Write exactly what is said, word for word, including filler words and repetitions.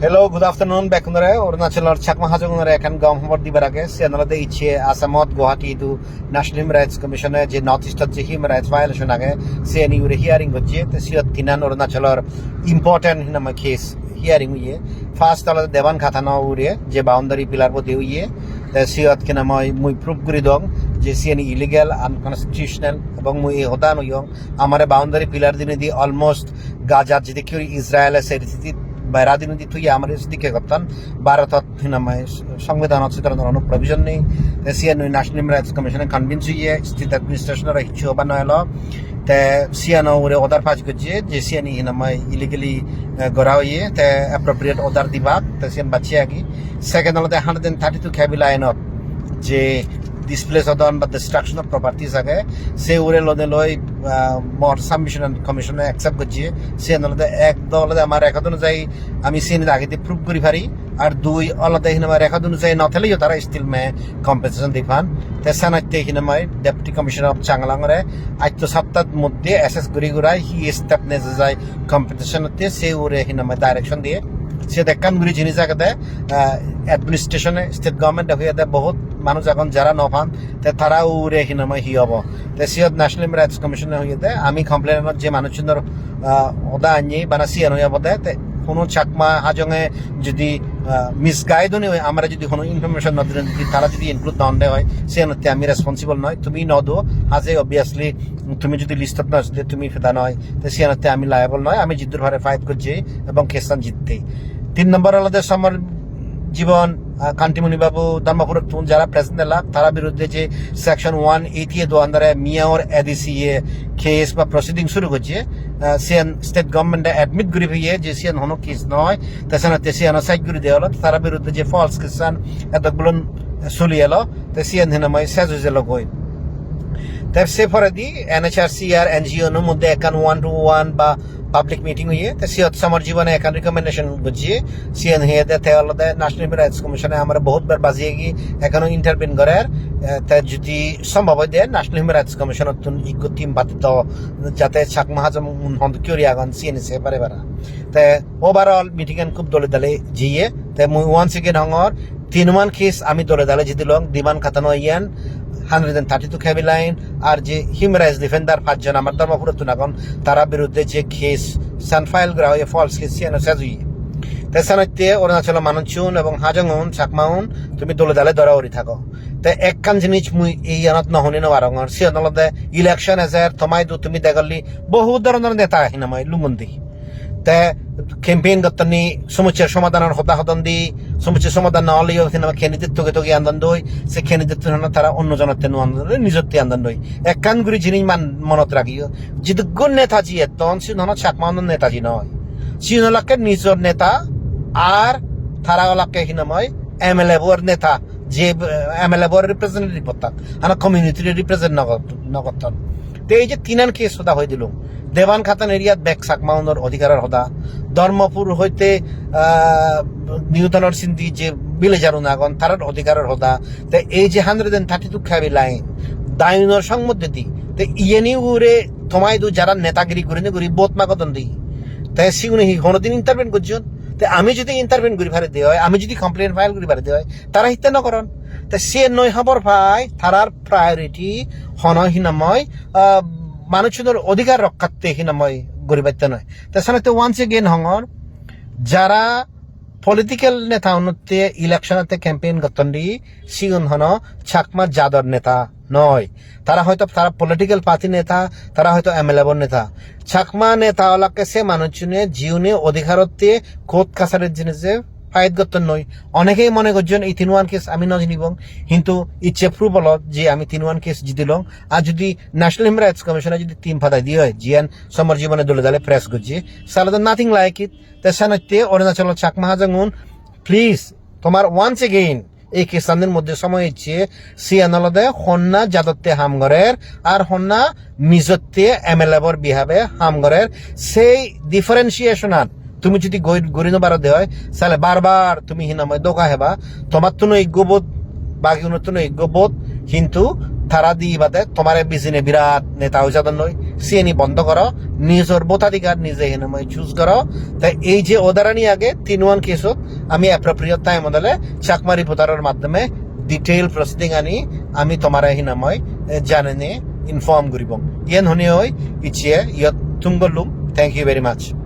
Hello, good afternoon, bekkunore. Arunachalor Chakma Hajongunore ekkan gom hobor dibar age. Siyan olode icche Assamot Guwahati idu National Human Rights Commission-e je North East-ot je human rights violation age, siyeni ugure hearing gojje. Te siyot tinan Arunachalor important hinamai case hearing oye. First olode Devan Khatana ugure je boundary pillar bode oye. Te siyot hinamai mui proof guri dong je siyeni illegal, unconstitutional, ebong mui ei hodan oyong. Amare boundary pillar dinedi almost Gazat jedikke guri Israel-e seri sidi bera dinedi thuye amare sedikke gotton. Bharotot hinamai songbidanot se dhoronor hono provision nei. Te siyan noi National Human Rights Commission-e convince oye, state administration-ore hissu hobar no elo. Te siyano ugure order pass gojje je siyani hinamai illegally, eh, gora oye, te appropriate order dibak, te siyan bacche agi. Second olode hundred and thirty-two K B line-ot je displace odon ba destruction of properties age, se ugure lode loi, ah, mor submission an commission-e accept gojje. Siyan olode ek do olode amar record onujai ami siyeni dagedi proof guri pari, ar dui olode hinamai record onujai no theleyo tara still me compensation di pan. Te senotte hinamai Deputy Commissioner of Changlang-ore atto saptat moddhe assess guri gurai hi step neja jai compensation otte se ugure hinamai direction diye. Siyot ekkan guri jinis agede, ah, administration-e, state government-e hoyede bohut manuj agon jara no pan, te tara ugure hinamai hi obo. Te siyot National Human Rights Commission-e hoyede ami complaint-anot je manuchunor, ah, hoda anni bana siyan oi obode, te hono Chakma Hajonge jodi, ah, misguide oni oi, amare jodi hono information no dile, jodi tara jodi include no onde oi, siyanotte ami responsible noi. Tumi no do, haje obviously tumi jodi list-ot no asile tumi peda noi, te siyanotte ami liable noi. Ami jiddur pare fight gojje ebong case-an jitte. Tin nombor olode Samar Jibon, ah, Kantimoni Babu, Dharmapurottun jara present elak, tara biruddhe je section one eighty-eight under-e Miao-r A D C-e case ba proceeding suru gojje, ah, siyan state government-e admit guri peye je siyan hono case noi, te senotte siyano side guri deya olo, tara biruddhe je false case-an edok bulon suli elo, te siyan hinamai sej oi jelo goi. Te se poredi N H R C ar N G O-no moddhe ekkan one to one ba public meeting oye, te siyot Samar Jibone ekkan recommendation gojje, siyen hiyede te olode National Human Rights Commission-e amare bohut bar bajiyegi, ekhono intervene gorer, eh, te jodi sombhob oide National Human Rights Commission-ottun ikko team patito, jate Chakma Hajongun hon dokke guri agon siyeni se pare para. Te overall meeting-an khub dole dale jiye, te mui once again hongor, tinuan case ami dole dale jidilong, Devan Khatana iyan, hundred and thirty-two K B line, ar je human rights defender pajjon amar Dharmapurottun agon, tara biruddhe je case san file gora oye, false case, siyano sej oye. Te senotte Arunachalo manuchun ebong Hajongun, Chakmaun, tumi dole dale dora uri thago. Te ekkan jinis mui iyanot no huni no parongor, siyan olode election ejer, tomaidu tumi degolli bohut dhoronor neta hinamai lungundi. Te campaign gotton ni, somossar somadhanor hoda hodon di, somossar somadhan no oleyo hinamai candidate toge toge andon doi, se candidate tun tara onno jonotte no andon doi, nijotte andon doi. Ekkan guri jinis man monot ragiyo, jidukko netaji etton, siun hono Chakma hono netaji noi. Siun olakke nijor neta, ar tara olakke hinamai M L A bor neta, je, eh, M L A bor representative ottak, hana community represent no got-, no gotton. Te ei je tinan case hoda hoi dilung, Devan Khatana area-t bek Chakma unor odhikaror hoda, Dharmapur hoite, ah, New Town-or sindi je villager un agon, tarar odhikaror hoda. Te ei je hundred and thirty-two K B line, Diyun-or song moddedi, te iyeni ugure tomaidu jara netagiri gurinei guri vote magodon di. Te sigune hi honodin intervene gojjon? Te ami jodi intervene guri pari de oi, ami jodi complaint file guri pari de oi, tara hitte no goron? Te siyen noi hobor pai, tarar priority hono hinamoi, ah, manuchunor odhikar rokkhatte hinamoi guribatte noi. Te senotte once again hongor, jara political neta unotte election-otte campaign gotton di, sigun hono Chakma jador neta noi. Tara hoito tara political party neta, tara hoito M L A bor neta. Chakma neta olakke se manuchune jiune odhikarotte court kasarir jinije fight gotton noi. Onekei mone gojjon ei tinuan case ami no jinibong, hintu icche proof olot je ami tinuan case jidilong. Ar jodi National Human Rights Commission-e jodi team padai di oi, jiyan Samar Jibone dole dale press gojje, sale do nothing like it. Te senotte Arunachalo Chakma Hajongun, please, tomar once again ei case-anir moddhe somoy icche, siyan olode honna jadotte ham gorer, ar honna nijotte M L A bor bihabe ham gorer, sei differentiation-an tumi jodi goi-, guri no paro de oi, sale bar bar tumi hinamoi doga heba, tomattuno ekko vote, bagigunottun ekko vote, hintu tara di bade tomare bijine birat neta oi jadon noi. siyeni bondo goro, nijor votadhikar nije hinamoi choose goro. Te ei je order ani age, tin one case ot ami appropriate time ot ole Chakma Reporter or maddhome detail proceeding ani ami tomare hinamoi, eh, janene inform guribong. Iyen hone oi icche iyot thum gollung. Thank you very much.